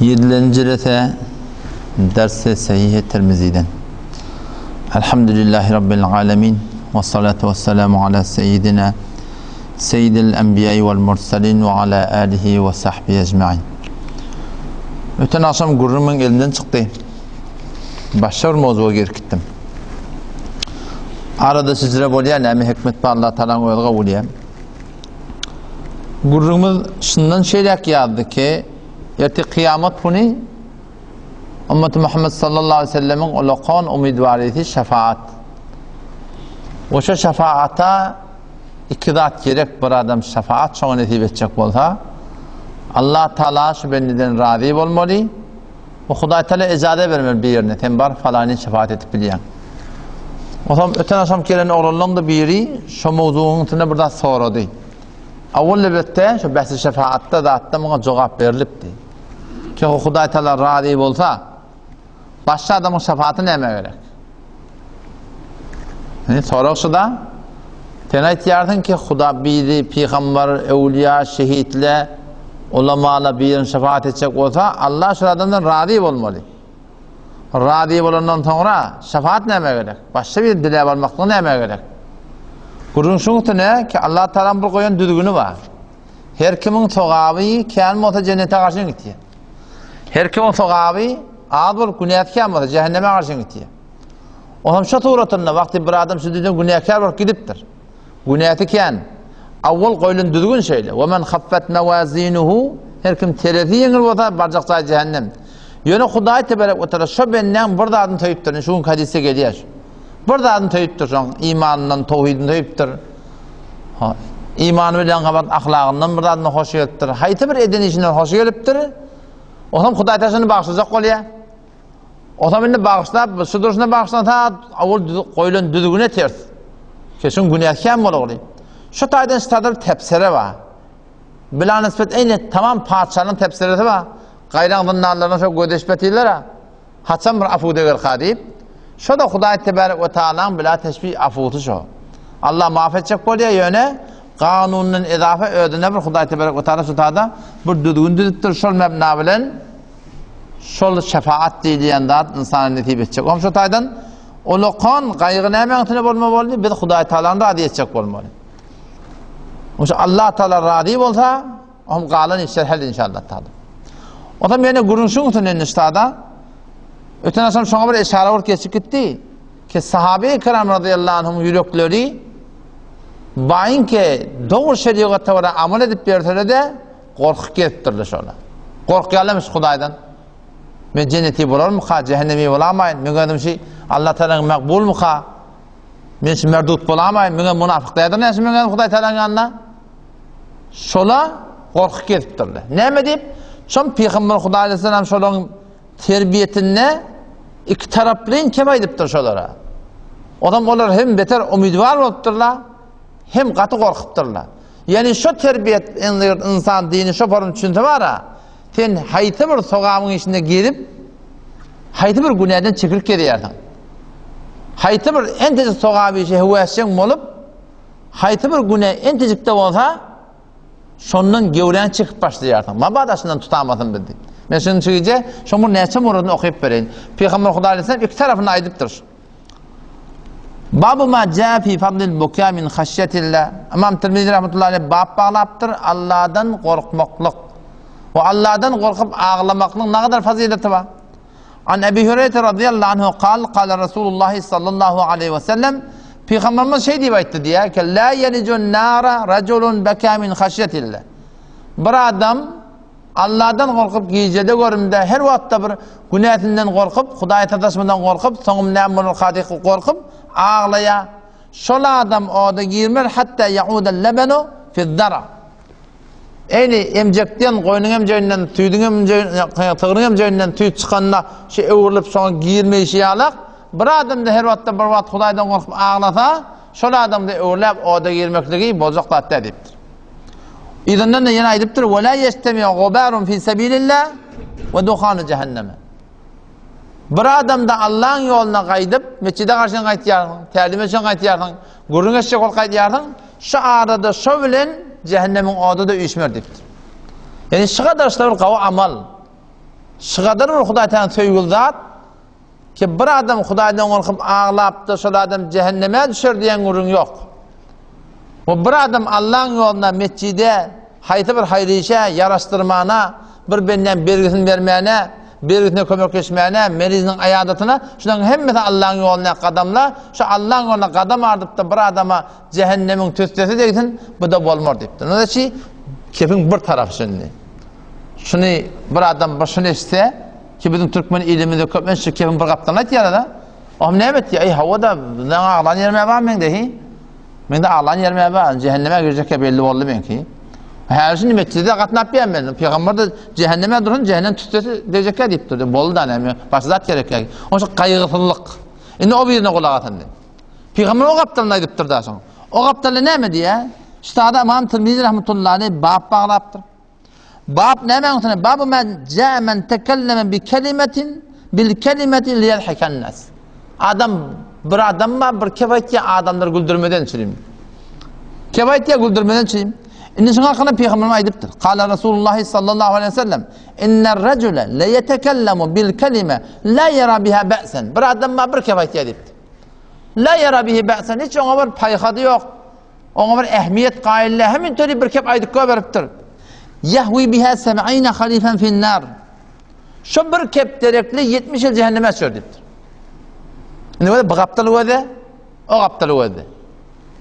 Ýedilenji jelese Dersi Sahihi Tirmiziden. Elhamdülillahi Rabbil alemin. Ve salatu ve selamu ala seyyidina seyyidil enbiýai vel mursalin ve ala alihi ve sahbihi ecmain. Öten akşam gürrüň meň elimden çykdy. Başga bir mowzuga girip gitdim. Arada şijre bolýar, näme hikmet bar Allah Taalanyň özi gowy bilýär. Gürrüňimiz şundan şeýläk ýazdy ki, ertir kyýamat güni Ümmet Muhammed sallallahu aleyhi ve sellemiň ulakan umydwarisi şefaat. We şu şefaata iki zat gerek bir adam şefaat şoňa nesip etjek bolsa, Allah Taala şu bendeden razy bolmaly we Hudaý Taala ejaze bermeli bir ýerine sen bar falany şefaat edip bilýäň. Onsoň öten agşam gelen oglanlaryň-da biri şo mowzugyň üstünde bir zat sorady. Awwal elbetde şo bähsi şefaatda zatda muňa jogap berlipdi. Ki Hudaý Taala razy bolsa, başga adamyň şefaaty nämä gerek? Indi sorag şuda. Sen aýtýarsyň ki, Huda biri pygamber, öwliýa, şehitle, ulamala birini şefaat etjek bolsa, Allah şol adamdan razy bolmaly. Razy bolandan soňra şefaat nämä gerek? Başga bir diläp almaklyk nämä gerek? Gürrüň şuň üstüne ki, Allah Taalanyň bir goýan düzgüni bar. Her kimiň sogaby kän bolsa jennete garşy gitýär. Her kimiň sogaby az bolup günäsi kän bolsa jähenneme garşy gitýär. Onam şu suratynda wagty bir adam şu dünýeden günäkär bolup gidipdir. Günäsi kän. Awwal goýlan düzgün şeýle. We men haffat mawazinuhu her kim terezi ýeňil bolsa barjak jaý jähennem. Ýöne Hudaý teberek we taala şo bendäň bir zadyny söýüpdir. Şu günki hadysda gelýär. Bir zadyny söýüpdir şoň imanyndan, towhidini söýüpdir. Ha, imany bilen gabat ahlagyndan bir zadyna hoş gelipdir. Haýsy bir eden işinden hoş gelipdir. Onam Hudaý taala şony bagyşlajak bolýar. Onam indi bagyşlap, şu durşuna bagyşlansa, awal goýlan düzgüne ters. Keşiň günäsi kän bolar. Şu taýdan ştadyr tepsire bar. Bila nisbet eýne tamam patyşanyň tepsiresi bar. Gaýraň zyndanlaryna şo gözeşbetiller. Haçan bir afuw degerka diýip, şo-da Hudaý tebarek we taalaň bila teşbih afuwsy şo. Allah maaf etjek bolýar, ýöne kanundan ezafa özüne bir Hudaý tebarek we taala şu tada bir düzgün düzüpdir, şol mebna bilen şol şefaat diýilýän zat ynsana nesip etjek. Oňam şo taýdan ulakan gaýgy nämäň üstüne bolmaly boldy? Biz Hudaý taalany razy etjek bolmaly. Oňa Allah taala razy bolsa, Oňam galan işler hal inşallah taala. Otam ýene gürrüň şuň üstünde indi ştada. Öten akşam şoňa bir eşara bolup geçip gitdi. Ki sahabe-i kiram radıyallahu anhum ýürekleri baýynki dogry şerigata görä amal edip berseler de gorkup gezipdirler şolar. Gorkýarlarmyş Hudaýdan. Men jenneti bolarmyka, cehennemi bolamaýyn, men özüm şi Allah Taalanyň makbulmyka? Men şi merdut bolamaýyn, men munafyk däldir näşe men özüm Hudaý Taalanyň ýanynda? Şola gorky gezipdirler. Näme diýip? Şom Pygamber Hudaý aleyhisselam şolaryň terbiýetinde iki taraplaýyn kem aýdypdyr şolara. Onam olar hem beter umydwar bolupdyrlar, hem gaty gorkupdyrlar. Ýani şo terbiýet insan dini şo form düşünse bara, sen haýsy bir sogabyň içinde gezip, haýsy bir günäden çekilip gezýärsiň. Haýsy bir entejik sogap işe höwesjeň bolup, Haýsy bir güne entejik-de bolsa, şondan gewräňi çekip başlaýarsyň. Mabada şundan tutamasyn biz diýip. Men şunuň üçin gije şoň bir näçe muradyny okyp bereýin. Pygamber Hudaý aleyhisselam iki tarapyny aýdypdyr. Babu ma jaa fi fadlil buka min haşýetillah. Imam Tirmizi rahmetullahi aleyh bab baglapdyr. Allahdan gorkmaklyk we Allahdan gorkup aglamaklygyň nägadar fazileti bar. An Ebi Hüreýre radiyallahu anhu kal, kal Resulullah sallallahu aleyhi ve sellem Pygamberimiz şeý diýip aýtdy diýär ki, la yelicun nara raculun beka min haşyetillah. Bir adam Allahdan gorkup gijede görümde her wagtda bir günäsinden gorkup, Hudaýa sataşmadan gorkup, soňum näme bolar diýip gorkup aglaýar. Şol adam oda girmez hatta yaudal lebenu fizzara. Eýni emjekden, goýnuň emjeginden, süýdüň emjeginden, sygryň emjeginden süýt çykanda şu öwrülip şoňa girmeýşi ýalak, bir adam-da her wagtda bir wagt Hudaýdan gorkup aglasa, şol adam-da öwrüläp oda girmekligi boljak zat däl diýipdir. Yzyndan-da ýene aýdypdyr, Ve la ýeştemi'u gubarun fi sebilillah ve duhanu cehenneme. Bir adam-da Allaň ýoluna gaýdyp, mesjide garşy gaýtýarsyň, tälim üçin gaýtýarsyň, gürrüň etjek bolup gaýdýarsyň, şu arada şo bilen cehennemiň ody-da üýşmer diýipdir. Ýani şu gadar şular bir gawy amal. Şygadar bir Hudaý Tagala söýgüli zat ki bir adam Hudaýdan gorkup aglapda şol adam cehenneme düşer diýen gürrüň ýok. Bu bir adam Allaň ýolunda metjide haýsy bir haýry işe ýaraşdyrmana, bir bendäň bergisini bermäne, bergisine kömekleşmäne, meriziniň aýadatyna, şularyň hemmesi Allaň ýoluna gadamla, şu Allaň ýoluna gadam ardypda bir adama Cehennemiň tüssesi degsin, bu-da bolmar diýipdir. Indi şi kepiň bir tarapy şindi. Şuny bir adam bir şuny eşitse, ki biziň türkmen ilimizde köplenç şu kepiň bir gapdalyny aýtýarlar-da. O hem näme etýär? Eý, hawa-da, bizden aglan ýerim bar meňde hi. Mende aglan ýerim bar, cehenneme girjek belli boldy meňki. Häzir şindi metjide gatnap ýörmen men. Pygamber de cehenneme dursun, cehennem tüssesi degjek diýipdir. Boldy da näme, başga zat gerek ýok. Onuň gaýgysyzlyk. Indi o birine gulak asyndy. Pygamber o gapdalynda aýdypdyr da şoň. O gapdalda näme diýýär? Ştada Imam Tirmizi rahmetullahi aleyh bab baglapdyr. Bab näme üstüne? Babu men jaa men tekelleme bi kelimetin bil kelimeti liyelhiken nas. Adam bir adam bar, bir kep aýtýar, adamlar güldürmeden üçin. Kep aýtýar, güldürmeden üçin. Indi şuň hakynda pygamberimiz aýdypdyr. Kala Resulullah sallallahu aleyhi ve sellem, "Inner racule le yetekellemu bil kelime la yara biha ba'sen." Bir adam bar, bir kep aýtýar diýipdir. La ýara bihi ba'sen, hiç oňa bir paýhady ýok. Oňa bir ähmiýet gaýyl däl. Hemin töli bir kep aýdyp goýberipdir. Ýahwi biha seb'ine halifen finnar. Şu bir kep derekli 70 ýyl cehenneme düşer diýipdir. Indi böyle bu gapdaly göze, o gapdaly göze.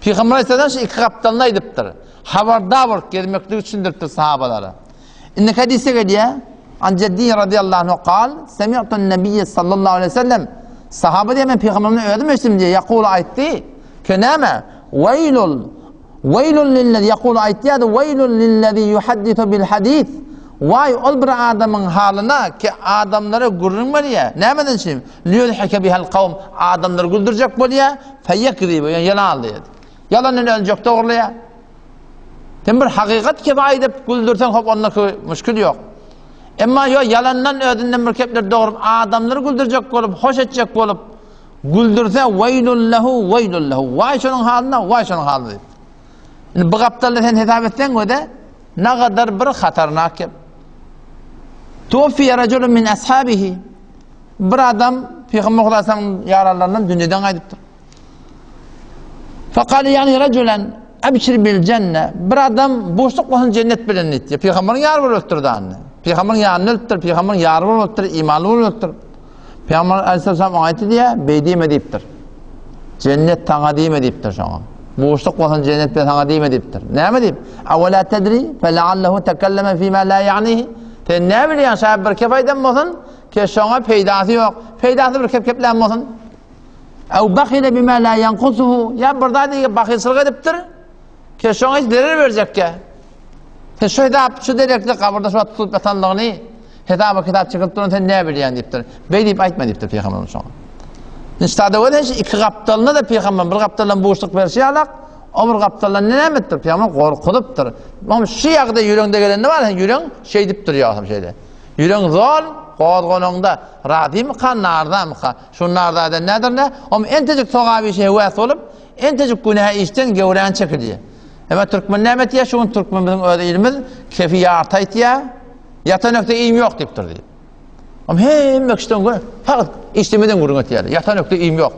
Pygamber Aleyhisselam şu iki gapdalyny aýdypdyr. Habardar bolup gezmeklik üçin diýipdir sahabalara. Indi hadise gelýär. An Jaddi radiyallahu anhu kal, semi'tun nebiyye sallallahu aleyhi ve sellem. Sahaba diýär, men pygamberimden özüm eşitdim diýär. Ýakul aýtdy, ki näme? Weýlul Weýlul lillezi ýakul aýtýardy, weýlul lillezi yuhaddisu bil hadis. Waý ol bir adamyň halyna ki adamlara gürrüň berýär. Nämeden üçin? Liyudhike bihal kawm. Adamlary güldürjek bolýar. Feyekzibu, ýalan aldaýar. Ýalandan öljek dogrulayar. Sen bir hakykat kepi aýdyp güldürseň hop onda müşkil ýok. Emma ýo ýalandan özünden bir kepler dogrup adamlary güldürjek bolup, hoş etjek bolup güldürse weýlul lehu weýlul lehu. Waý şonuň halyna, waý şonuň halyna diýip. Indi bu gapdalda sen hesap etseň göde nagadar bir hatarnak kep. Tuwfiya raculun min ashabihi. Bir adam Peygamber Hudaýyň ýaranlaryndan dünýeden gaýdypdyr. Fakale yani raculen ebşir bil cenne. Bir adam buşluk bolsun cennet bilen diýdi. Peygamberin ýary bolup ötdür dany. Peygamberin ýanyny ötdür, peygamberin ýary bolup ötdür, imanly bolup ötdür. Peygamber aleyhisselam oňa aýtdy diýä, beý diýme diýipdir. Cennet taňa diýme diýipdir şoňa. Buşluk bolsun cennet bilen saňa diýme diýipdir. Näme diýip? Awala tedri feleallehu tekelleme fima la ya'nihi. Sen näme bilýän, şaýat bir kep aýdan bolsun, ki şoňa peýdasy ýok. Peýdasy bir kep keplän bolsun. Ew bahile bima la yankusuhu. Ya bir zat diýip bahylçylyk edipdir. Ki şoňa hiç zerer berjekkä. Sen şu hesap, şu derekli gabyrda şu wagt tutup ýatanlygyny hesaba kitap çekilip duran sen näme bilýän diýipdir. Beý diýip aýtma diýipdir pygamberimiz şoňa. Niştada gören şu iki gapdalyna da pygamber bir gapdaldan buşluk berşi ýalak, o bir gapdaldan näme etdir? Pygamber gorkuzypdyr. Oňa şu ýagdaý ýüregiňde gelende bar, sen ýüregiň şeýdip durýar şeýle. Ýüregiň zol gozganaňda razymyka, narzamyka? Şu narzadan nädir ne? Om entejik sogap işe höwes bolup, entejik günä işden gewrän çekilýär. Emma türkmen näme etýär? Şu gün türkmen biziň öz ilimiz kefi ýarta aýtýar. Ýatan ökde iým ýok diýipdir diýip. Om hemme kişiden gör, fakat işlemeden gürrüň etýär. Ýatan ökde iým ýok.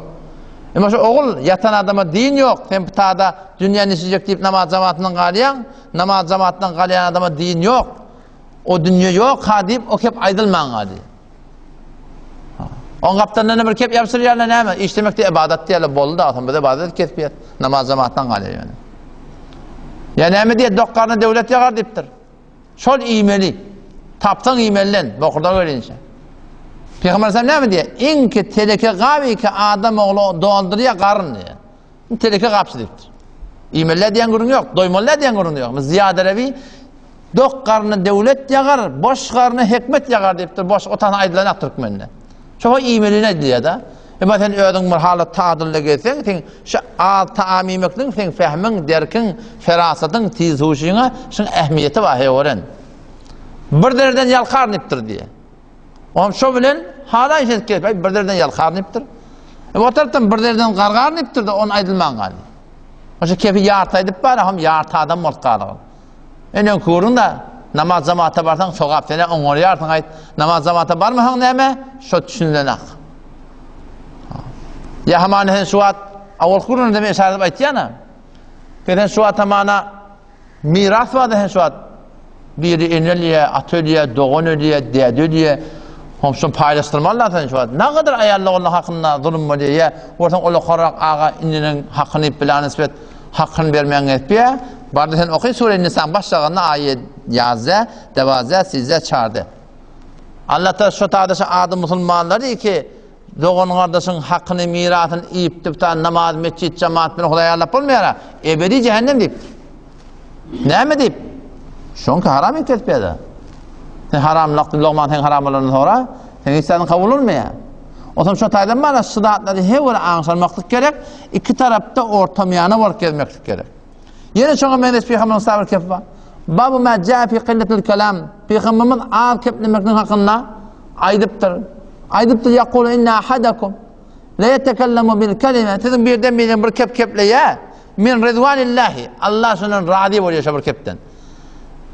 Emma şu ogul ýatan adama din ýok. Sen pitada dünýäni işlejek diýip namaz jamaatyndan galýaň. Namaz jamaatyndan galýan adama din ýok. O dünýe ýok ha diýip o kep aýdylman galdy. Oň gapdalyndan bir kep ýapşyrýarlar näme? Işlemek de ibadat diýerler, boldy da, soň bize ibadat kesip ýer. Namaz jamaatdan galýar ýöne. Ýa näme diýer, dok garna döwlet ýagar diýipdir. Şol iýmeli. Tapsaň iýmelinden, bokurdak ölinçe. Peygamber Aleyhisselam näme diýer? Iň ki teleke gaby ki adam ogly doldurýar garyn diýer. Teleke gapsy diýipdir. Iýmeli diýen gürrüň ýok, doýmaly diýen gürrüň ýok. Zyýadelewi dok garny döwlet ýagar, boş garny hikmet ýagar diýipdir. Boş otan aýdylan türkmende. Şoňa iýmeli diýýär-de. Emma sen özüň bir halat tadylda gelseň, sen şu az taam iýmekligiň seň fehmiň, derkiň, ferasatyň, tiz huşyňa şuň ähmiýeti bar heýoren. Bir derden ýalkar diýipdir diýýär. Oňam şo bilen hala iş edip gelip, bir derden ýalkar diýipdir. E, o tarapdan bir derden gargar diýipdir-de, ony aýdylman galdy. Oşa kefi ýarty aýdyp bar, hem ýarty adam bolup galdy. Enen kurun da. Namaz jamaata barsaň sogap, sen-ä oňarýarsyň aýt. Namaz jamaata barmasaň näme? Şo düşünilenak. Ýa hamana sen şu wagt awalky günlerde men yşarat edip aýtýan-a. Sen şu wagt hamana Miras barda hem şu wagt biri ene ölýär, ata ölýär, dogan ölýär, däde ölýär. Hom şony paýlaşdyrmaly da sen şu wagt. Nagadyr aýal doganlyk hakynda zulum bolýar. Ýa bolsaň ulakarrak aga ininiň hakyny bilan nisbet hakyny bermäň etýär. Barda sen oky sure Nisaň başlagynda aýat ýazda, dewaza, sizde, çarda. Allah ta şu taýda şu ady musulmanlary ki Dogan-gardaşyň hakyny, mirasyny iýipdir, ta namaz, metjit, jemaat bilen Hudaýa ýarlap bolmaýar-a. Ebedi jähennem diýipdir. Näme diýip? Şoňky haram et kesip ýa-da. Sen haramlak logman sen haram bolandan soňra sen hiç zadyň kabul bolmaýar. Otam şo taýdan bana şu zatlary her bir aňşalmaklyk gerek, iki tarapda ortamýana bolup gezmeklik gerek. Ýene şoňa meňzeş pygamberimiz sabyr kep bar. Babu ma jaa fi qillatil kalam. Pygamberimiz az keplemeklik hakynda aýdypdyr. Aýdypdyr yaqulu inna ahadakum la yetekallamu bil kalima. Siziň birden birden bir kep kepleýär. Min rizwanillahi. Allah şondan razy bolýar şo bir kepden.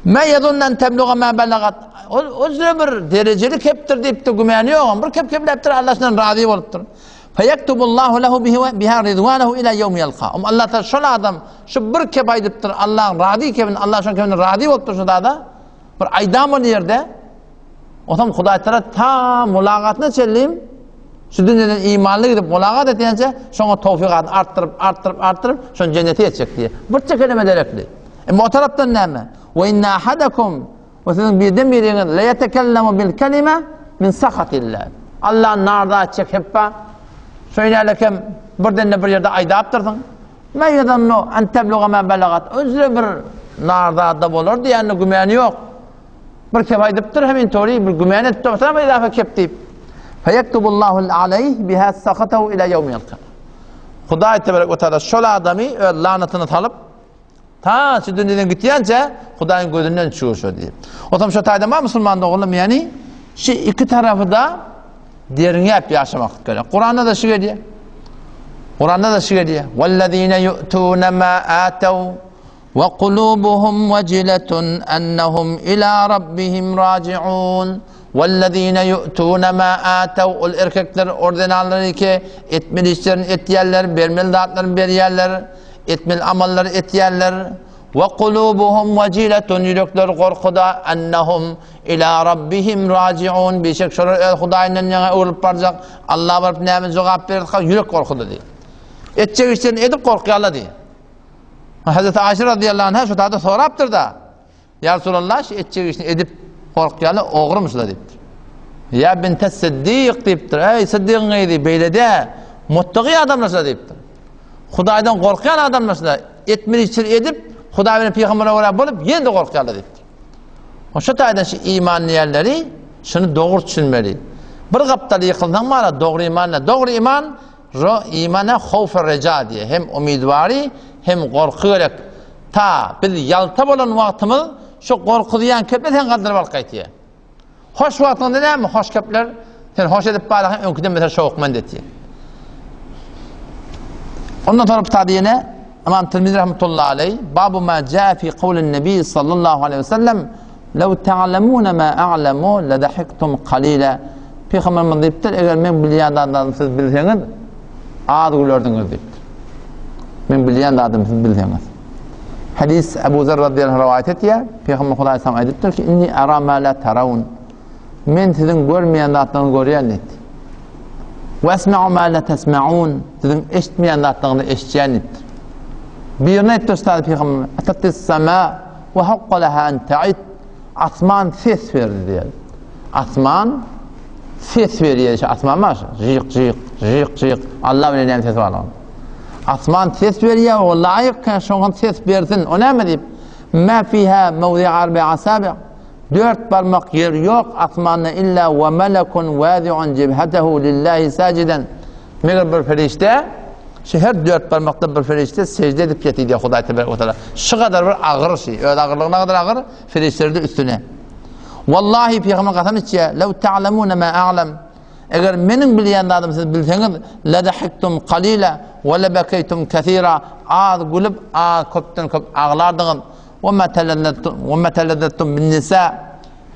Ma yazunnan an tebluga ma balagat. Ol özüne bir derejeli kepdir diýipdir, gümany ýok. Bir kep kepläpdir, Allah şondan razy bolupdyr. Feýektubullahu lehu bihi we biha rizwanehu ila ýewmi ýelka. Om Allah Taala şol adam şu bir kep aýdypdyr, Allahyň razy kebini, Allah şol kebini razy bolupdyr şu zada. Bir aýdam ol ýerde. Otam Hudaý Taala ta mulagatyna çenli şu dünýeden imanly gidip mulagat etýänçe şoňa towfigatyny artdyryp, artdyryp, artdyryp, şony jennete ýetjek diýýär. Bir çekeleme derekli. Emma o tarapdan näme? We inna ahadakum We siziň birden biriňiz le ýetekellemu bil kelime min sahatillah. Allah narda etjek hepba. Şeýle kem birden de bir ýerde aýdapdyrsyň. Ma ýazannu an tebluga ma balagat. Özüne bir narda bolar diýende gümany ýok. Bir kep aýdypdyr hem intori bir gümän edip dursa bir izafa kep diýip. Feyektubullahu aleyh biha sakatahu ila ýewmil Hudaý tebarek we taala şol adamy öz lanatyna salyp Ta şu dünýeden gitýänçä Hudaýyň gözünden çykyr şo diýip. Otam şo taýda bar musulman doganlarym, ýani şu iki tarapy da derňäp ýaşamak gerek. Kuranda da şu gelýär. Kuranda da şu gelýär. Wallazina yu'tuna ma ataw we kulubuhum wajilatun annahum ila rabbihim rajiun. Wallazina yu'tuna ma ataw ol erkekler ordenalary ki etmeli işlerini etýärler, bermeli zatlaryny berýärler. Etmeli amallary etýärler. We kulubuhum wajilatun ýürekleri gorkuda ennahum ila rabbihim rajiun bişek şolar öz Hudaýyndan ýaňa öwrülip barjak. Allah baryp näme jogap bererka ýürek gorkuda diýip. Etjek işlerini edip gorkýarlar diýip. Hazreti Aýşe radıyallahu anha şu taýda sorapdyr da. Ýa Resulallah, şu etjek işini edip gorkýarlar, ogrumy şular diýipdir. Ýa binte Siddik diýipdir. Eý, Siddigiň gyzy, beýle dä. Muttagy adamlar şular diýipdir. Hudaýdan gorkýan adamlar şular. Etmeli işleri edip, Hudaý bilen pygambere görä bolup, ýene-de gorkýarlar diýipdir. O şu taýdan şu iman diýenleri şuny dogry düşünmeli. Bir gapdal ýykylsaň mara dogry iman ne? Dogry iman Ro imana howf reja diýe. Hem umydwary, hem gorky gerek. Ta biz ýalta bolan wagtymyz şu gorkuzýan kepler seni galdyryp alyp gaýtýar. Hoş wagtyňda näme hoş kepler sen hoş edip bararkaň öňküden beter şowukmand etýär. Ondan sonra bu ýene Imam Tirmizi rahmetullahi aleyh babu ma jaa fi kawlin nebi sallallahu aleyhi ve sellem Lew ta'lemune ma a'lemu ledahiktum qalila. Pygamberimiz diýipdir, eger men bilýän zatlarymy siz bilseňiz, az gülerdiňiz diýipdir. Men bilýän zadymy siz bilseňiz. Hadis Abu Zer radiyallahu anh rivayet etýär. Pygamber Hudaý sallam aýdypdyr ki, inni ara ma la tarawun. Men siziň görmeýän zatlaryňyzy görýän diýipdir. Ve esma'u ma la tesma'un. Siziň eşitmeýän zatlaryňyzy eşitýän diýipdir. Birine aýtdy Ustaz Pygamber, Atatis sama We hakka leha en ta'id. Asman ses berdi diýýär. Asman ses berýär. Şu asman bar. Jyk jyk, jyk jyk. Allah bilen näme ses bar onuň. Asman ses berýär, o laýyk şoňa ses bersin. O näme diýip? Ma fiha mawdi'a arba'a asabi. Dört barmak ýer ýok asmanda illa we melekun wazi'un jibhatahu lillahi sajiden. Meger bir perişde şu her dört barmakda bir perişde secde edip ýatyr diýýär Hudaý tebarek we taala. Şu gadar bir agyr şey, öz agyrlygyna gadar agyr, perişdeler de üstüne. Wallahi pygamber kasam içýär, "Lew ta'lemune ma a'lem." Eger meniň bilýän zadymy siz bilseňiz, la dahiktum qalila we la bakaytum kaseera. Az gülüp, az köpden köp aglardyňyz. Ve ma telezzettum bin nisa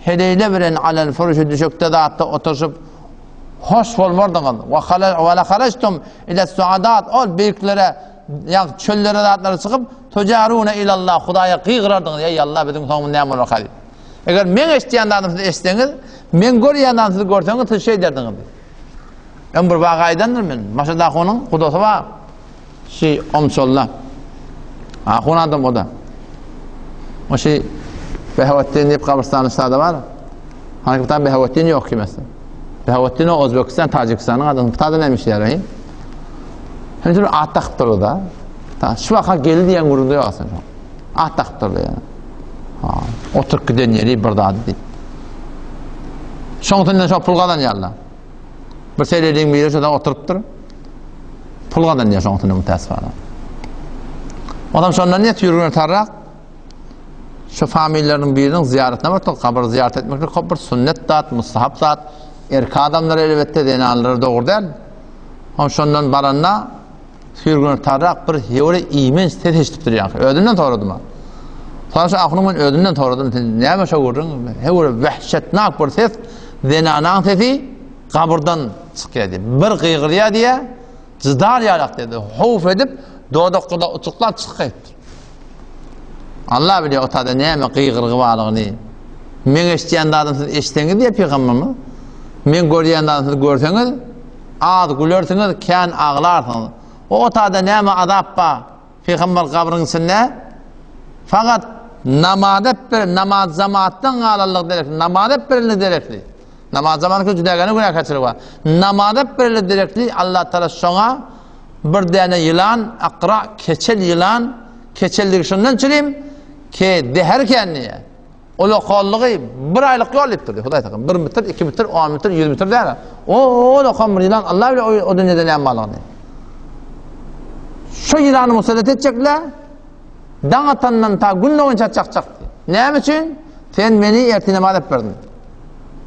heleýle bilen alel furuşi düşekde zatda oturyşyp hoş bolmardyňyz. Ve la harajtum ile suadat ol beýiklere ýa çöllere zatlara çykyp tujaruna ilallah Hudaýa gygyrardyňyz. Eý Allah biziň soňumyz näme bolarka diýip. Eger meň eşitýän zadymy siz eşitseňiz, meň görýän zadymy siz görseňiz, siz şeý derdiňiz. Öň bir waka aýdandyr men. Maşat ahunyň gudasy bar. Şi omçolda. Ahun adam o da. O şi Behawetdin diýip gabrystanyň ştada bar. Hangi bir Behawetdin ýok kimesi. Behawetdin o Özbekistan, Tajikistanyň adamy. Bu tada näme işleýär? Hem şol at dakypdyr o da. Ta şu waka geldi diýen gürrüňde ýok aslynda. At dakypdyrlar ýa. Ha, oturyp giden ýeri bir zady diýip. Şoň üstünden şo pul gazanýarlar. Bir seýlediň biri şoda oturypdyr. Pul gazanýar şoň üstünden mütäsifana. Onam şondan niýet ýürgüne tarrak şu familiýalaryň biriniň zyýaratyna bardyk. Gabyr zyýarat etmeklik köp bir sünnet zat, mustahap zat. Erkek adamlar elbetde zenanlara dogry däl. Onam şondan baranda Sürgün tarrak bir ýewre iýmenç ses eşidipdir ýaňky. Özünden soradym. Sonra şu ahunyň men özünden soradym. Sen näme şo gürrüň? Hewre wehşetnak bir ses, zenanaň sesi gabyrdan çykýar diýip. Bir gygyrýar diýä, jydar ýalak diýdi. Howf edip, dodakda uçuklap çykypdyr. Allah bilýär o tada näme gygyrgy barlygyny. Men eşidýän zadym siz eşitseňiz diýip pygamberimiz. Men görýän zadym siz görseňiz, Az gülersiňiz, kän aglarsyňyz. O otada näme azap bar? Pygamber gabryň içinde fakat namaz ep bir namaz jamaatdan galanlyk derekli, namaz ep birinlik derekli. Namaz jamaat juda gene günäkärçilik bar. Namaz ep birinlik derekli Allah Taala şoňa bir däne ýylan, akra, keçel ýylan, keçelligi şundan çürim ke zeher kendiye. Ol okanlygy bir aýlyk ýol diýip durdy. Hudaý saklasyn. Bir metr, iki metr, on metr, ýüz metr däl. Ol okan bir ýylan Allah bile o dünýede näme barlygyny. Şu ýylany musallat etjekler. Daň atandan ta gün dogança çakjak. Näme üçin? Sen meni ertir namaz edip berdiň.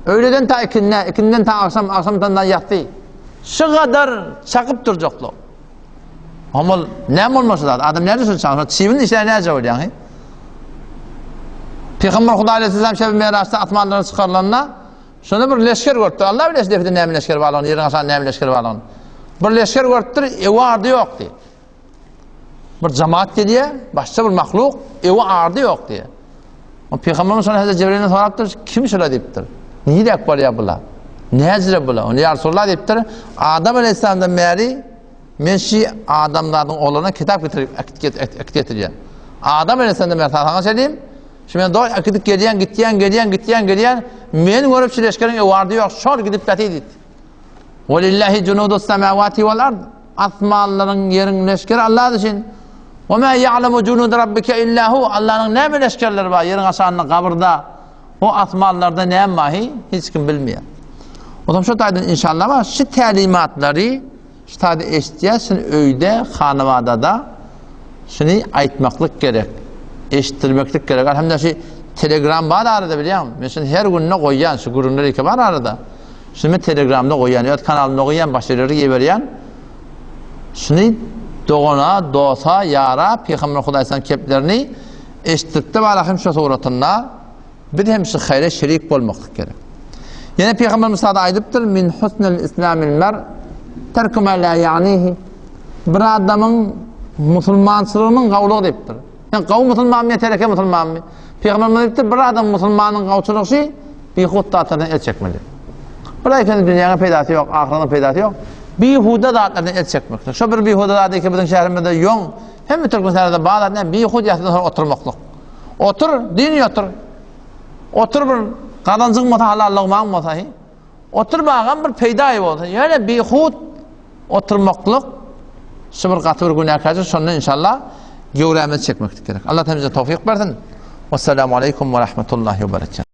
Öýleden ta ikinde, ikinden ta akşam, akşamdan ta ýatsy. Şu gadar çakyp durjaklar. Amal näme bolmasa zat? Adam näde şunu çagsa çybyn işler näce bolýar? He? Peygamber Hudaý aleyhisselam şebi Miraçda asmanlara çykarylanda şonda bir leşger görüpdir. Allah bilir defide näme leşger barlygyny, ýeriň aşagynda näme leşger barlygyny. Bir leşger görüpdir, ewi ardy ýok diýip. Bir jemaat gelýär, başga bir mahluk, ewi ardy ýok diýip. O Peygamberimiz şonda Hazreti Cebrilden sorapdyr, kim şula diýipdir. Niräk barýar bular? Näjire bular? Ony ýa Resulullah diýipdir. Adam aleyhisselamdan bäri men şi adamzadyň ogluna kitap getirip äkit getirýän. Adam aleyhisselamdan bäri saňa şeýdeyim. Şu men doý äkidip gelýän, gitýän, gelýän, gitýän, gelýän. Men görüp şu leşgeriň ewardy ýok, şol gidip ýatyr diýdi. Welillahi junudus semawati wal ard. Asmanlaryň, ýeriň leşgeri Allah üçin. Wa ma ya'lemu junud rabbike illa hu. Allah'yň näme leşgerleri bar ýeriň aşagynda, gabyrda, o asmanlarda näme bar, hiç kim bilmeýär. O zaman şu taýdan inşallah bar, şu tälimatlary şu taýda eşitýär, şuny öýde, hanabadada şuny aýtmaklyk gerek. Eşitdirmeklik gerek. Alhamdulillah şu Telegram bar arada bilýäňmi? Men şuny her günde goýýan, şu gürrüňler iki bar arada. Şuny men Telegramda goýýan, öz kanalymda goýýan, başga ýerlere iberýän. Şuny dogana, dosa, ýara Pygamber Hudaýsan keplerini eşitdiripdi bar hem şu suratynda biz hem şu haýra şerik bolmaklyk gerek. Ýene Pygamber Musa da aýdypdyr, min husnul islamil mer terku ma la ya'nihi. Bir adamyň musulmançylygynyň gawulygy diýipdir. Sen gawy musulmanmy ýa tereke musulmanmy? Pygamberimiz aýdypdyr, bir adam musulmanyň gawçylygy şu, bihut zatlardan el çekmeli. Bir aýkany dünýäňe peýdasy ýok, ahyretiň peýdasy ýok. Bihuda zatlardan el çekmeklik. Şo bir bihuda zat ki biziň şäherimizde ýoň, hemme türkmen bar zat näme? Bihud ýatydan soň oturmaklyk. Otur, din otur. Otur bir gazanjyň bolsa, halal logmaň bolsa, hi. Oturmagam bir peýdaýy bolsa, ýöne bihud oturmaklyk şu bir gaty bir günäkärçilik, şondan inşallah göwrämizi çekmeklik gerek. Allah hemmämize towfyk bersin. Wessalamu aleýkum we rahmetullahi we berekatuh.